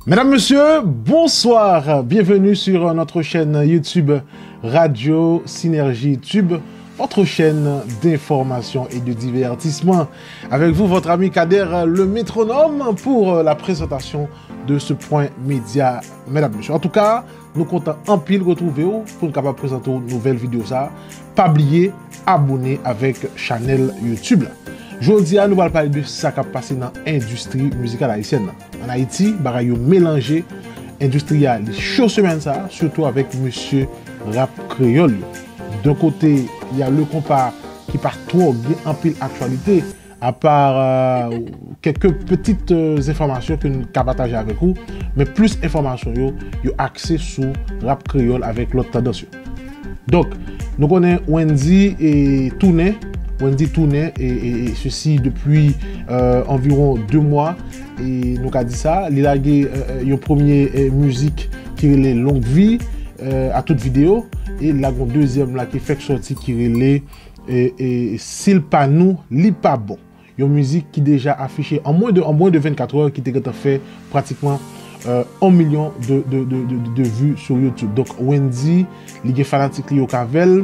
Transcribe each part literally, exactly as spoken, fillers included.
Mesdames, Messieurs, bonsoir. Bienvenue sur notre chaîne YouTube Radio Synergie Tube, votre chaîne d'information et de divertissement. Avec vous, votre ami Kader, le métronome, pour la présentation de ce point média. Mesdames, Messieurs, en tout cas, nou kontan anpil retwouve w pou n kapab prezante w nouvèl videyo sa. Pa bliye abòne avèk chanèl YouTube la. Jodi a, nou pral pale de sa k ap pase nan endistri mizikal ayisyèn nan. An Ayiti, bagay yo melanje, endistri a li cho semèn sa, sitou avèk mesye rap kreyòl yo. D'un côté, il y a le compas ki pa twò gen anpil aktyalite, apa kèk pitit enfòmasyon ke n ka pataje avèk ou, men plis enfòmasyon yo, yo akse sou rap kreyòl avèk lòt tandans yo. Donk, nou konnen Wendy e tounen, Wendy tounen, e, e, e ceci depuis euh, environ deux mois, e nou ka di sa, li lage euh, euh, yon premye euh, mizik ki rele Longue Vie euh, à toute vidéo, e li lage yon dezyèm la ki fèk sòti ki rele e, e, Si l pa nou, li pa bon. Yon mizik ki deja afiche an mwen de, an mwen de vennkat è, ki te gentan fè pratikman euh, yon milyon de, de, de, de, de, de vues sur YouTube. Donk, Wendy, li gen fanatik li yo k avè l,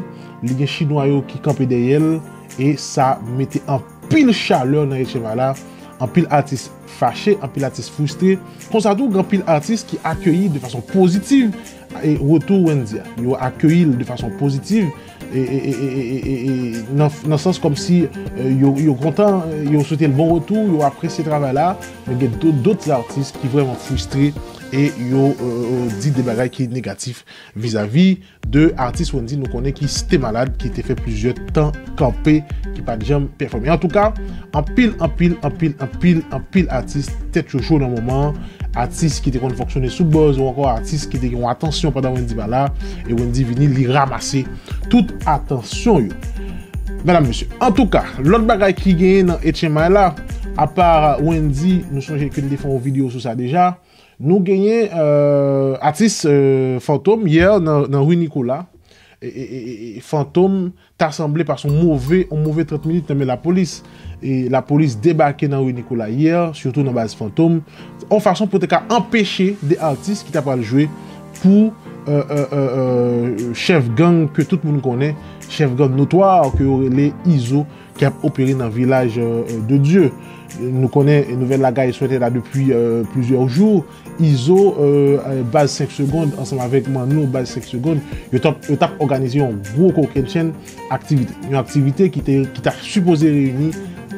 li gen chinwa yo ki kanpe dèyè l, e sa mete anpil chalè nan H M I la, anpil atis fache, anpil atis fristre. Konsa tou, gen anpil atis ki akeyi de fason pozitiv e retou Wendy a. Yo akeyi l de fason pozitiv, e, e, e, e, e, e, e nan, nan sans kòmsi euh, yo, yo kontan, yo swete l bon retou, yo apresye travay la, men gen do- dòt atis ki vrèman fristre e yo euh, di de bagay ki negatif vizavi de atis Wendy nou konnen ki te malad, ki te fè plizyè tan kanpe, ki pa t janm pèfòme. Antouka, anpil, anpil, anpil, anpil, anpil atis tèt yo cho nan moman an. Atis ki te konn fonksyone sou buzz ou ankò atis ki te gen yon atansyon pandan Wendy pa la, e Wendy vini, li ranmase tout atansyon yo. Medam, mesye, antouka, lòt bagay ki genyen nan H M I la, apa Wendy, nou sonje ke n te fè yon videyo sou sa deja, nou genyen euh, atis euh, Fantom yè nan, nan Rue Nicolas. E, e, e, e, e Fantom ta sanble pase yon move, yon move trant minit nan men lapolis. E lapolis debake nan Rue Nicolas yè, sitou nan baz Fantom, yon fason pou te ka anpeche de atis ki ta pral jwe pou euh, euh, euh, euh, chèf gang ke tout moun konnen, chèf gang notwa ke yo rele Izo, ki ap opere nan Vilaj euh, de Dye. Nou konnen nouvèl la gaye sou entènèt la depi euh, plizyè jou. Izo, euh, euh, baz senk segonn, ansanm avèk Manno, baz senk segonn, yo t ap, yo t ap òganize yon gwo kokennchenn aktivite. Yon aktivite ki te, ki ta sipoze reyini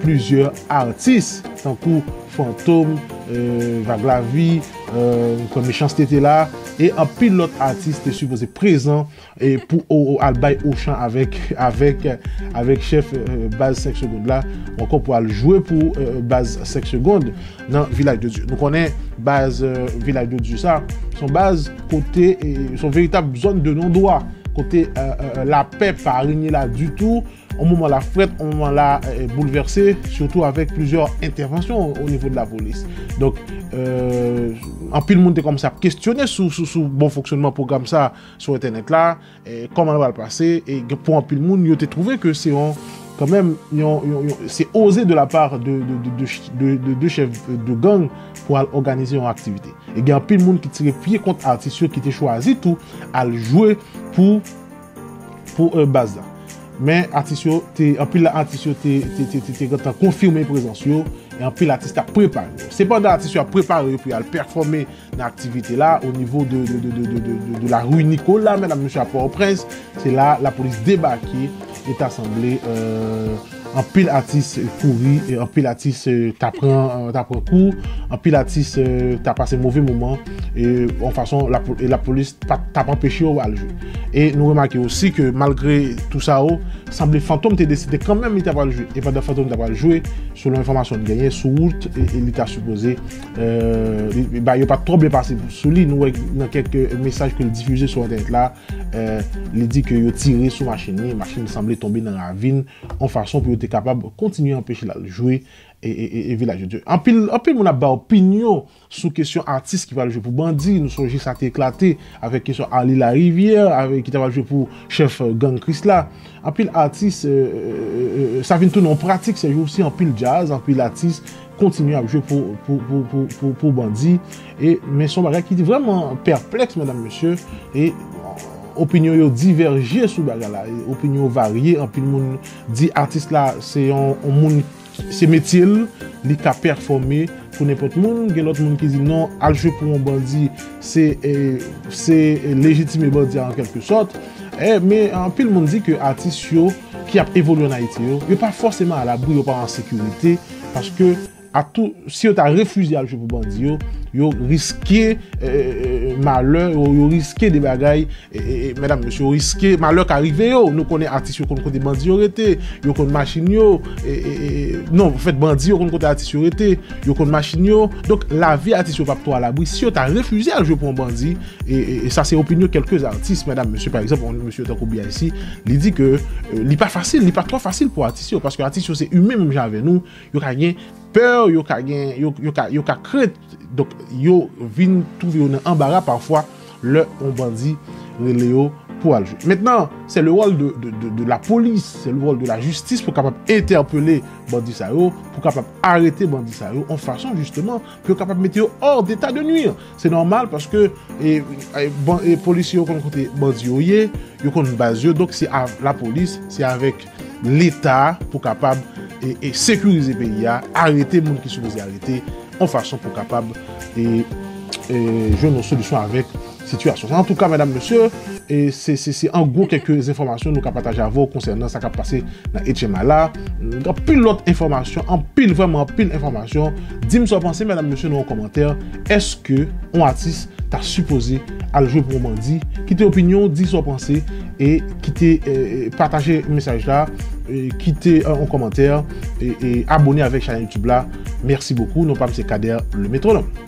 plizyè atis, tankou Fantom, euh, Vag Lavi, euh, Mechanste te la, e anpil lòt atis te sipoze prezan e pou o, o, al bay ochan avèk, avèk, avèk chèf euh, baz senk segonn la, ou ankò pou al jwe pou euh, baz senk segonn nan Vilaj de Dye. Nou konnen baz euh, Vilaj de Dye sa, se yon baz kote, e, se yon veritab zòn de non dwa, kote euh, euh, lapè pa renye la ditou, yon moman la frèt, yon moman la euh, boulvèse, sitou avèk plizyè entèvansyon o nivo de lapolis. Donk, euh, anpil moun te kòmanse ap kestyone sou, sou, sou bon fonksyònman pwogram sa sou entènèt la, eh, kòman l pral pase, e gen- pou anpil moun, yo te twouve ke se yon, kanmenm, yon, yon, yon, se oze de la part de, de, de, de, de, de, de chèf de gang pou al òganize yon aktivite. E gen anpil moun ki tire pye kont atis yo ki te chwazi tou al jwe pou, pou euh, baz la. Men atis yo te, anpil atis yo te, te, te, te, te gentan konfime prezans yo, e anpil atis t ap prepare yo. Sepandan, atis yo ap prepare yo pou y al pèfòme nan aktivite la, o nivo de, de, de, de, de, de, de, de la rue Nicolas, medam, mesye, a Pòtoprens. Se la lapolis debake, e ta sanble euh, anpil atis kouri, e anpil atis euh, ta pran, euh, ta pran kou, anpil atis euh, ta pase move moman, e yon fason lapo- e lapolis pa t ap anpeche yo al jwe. E nou remake osi ke malgre tou sa yo, sanble Fantom te deside kanmenm li ta pral jwe. E pandan Fantom ta pral jwe, selon enfòmasyon n genyen, sou wout, e, e li ta sipoze, euh, li, li, ba, yo pa t twò byen pase sou li. Nou wè nan kèk mesaj ke l difize sou entènèt la, euh, li di ke yo tire sou machin li, machin li sanble tonbe nan ravin, yon fason pou yo te kapab kontinye anpeche l al jwe e, e, e, e Vilaj de Dye. Anpil, anpil moun ap bay opinyon sou kesyon atis ki pral jwe pou bandi. Nou sonje sa te eklate avèk kesyon Arly Larivière, avèk, ki ta pral jwe pou chèf euh, gang Krisla. Anpil atis, euh, euh, euh, sa vin tounen yon pratik sèjousi, anpil djaz, anpil atis kontinye ap jwe pou, pou, pou, pou, pou, pou bandi. E, men se yon bagay ki vrèman pèplèks, medam, mesye. E opinyon yo divèje sou bagay la. E opinyon yo varye. Anpil moun di atis la, se yon, yon moun, se metye l, li ka pèfòme pou nenpòt moun. Gen lòt moun ki di non, al jwe pou yon bandi, se, eh, se lejitime bandi a an kèlke sòt. Eh, men anpil moun di ke atis yo ki ap evolye an Ayiti yo, yo pa fòseman alabri, yo pa an sekirite, paske atou, si yo ta refize al jwe pou bandi yo, yo riske, eh, eh, malè, yo, yo riske de bagay, eh, eh, eh, medam, mesye, yo riske malè ka rive yo. Nou konnen atis yo konn kote bandi yo rete, yo konn machin yo, eh, eh, eh, non, anfèt, bandi yo konn kote atis yo rete, yo konn machin yo. Donk, lavi atis yo p ap twò alabri. Si yo ta refize al jwe pou yon bandi, e, e, e sa se opinyon kèlke atis, medam, mesye, pa egzanp, yon mesye tankou B I C, li di ke, eh, li pa fasil, li pa twò fasil pou atis yo, paske atis yo se imen menm jan avè nou, yo ka gen pè, yo ka gen, yo, yo ka, yo ka krent. Donk, yo vin twouve yo nan anbara pafwa lè yon bandi rele yo pou al jwe. Mentnan, se le wòl de, de, de, de lapolis, se le wòl de lajistis pou kapab entèpele bandi sa yo, pou kapab arete bandi sa yo, yon fason, jisteman, pou yo kapab mete yo hors d'état de nuire. Se nòmal paske, e, e, ban-, e, polisye yo konn kote bandi yo ye, yo konn baz yo, donk se a, lapolis, se avèk Leta pou kapab, e, e, sekirize peyi a, arete moun ki sipoze arete, yon fason pou kapab, e, e, jwenn yon solisyon avèk sitiyasyon sa. Antouka, medam, mesye, e, se, se, se an gwo kèlke enfòmasyon nou ka pataje avè w konsènan sa k ap pase nan H M I la. Anpil lòt enfòmasyon, anpil, vrèman anpil enfòmasyon. Di m sa w panse, medam, mesye, nan yon kòmantè. Èske yon atis ta sipoze al jwe pou yon bandi? Kite opinyon w, di sa w panse, e kite, e, e, pataje mesaj la, e kite, e, yon kòmantè, e, e abòne avèk chanèl YouTube la. Mèsi bokou. Non pa m se Kader le Métronome.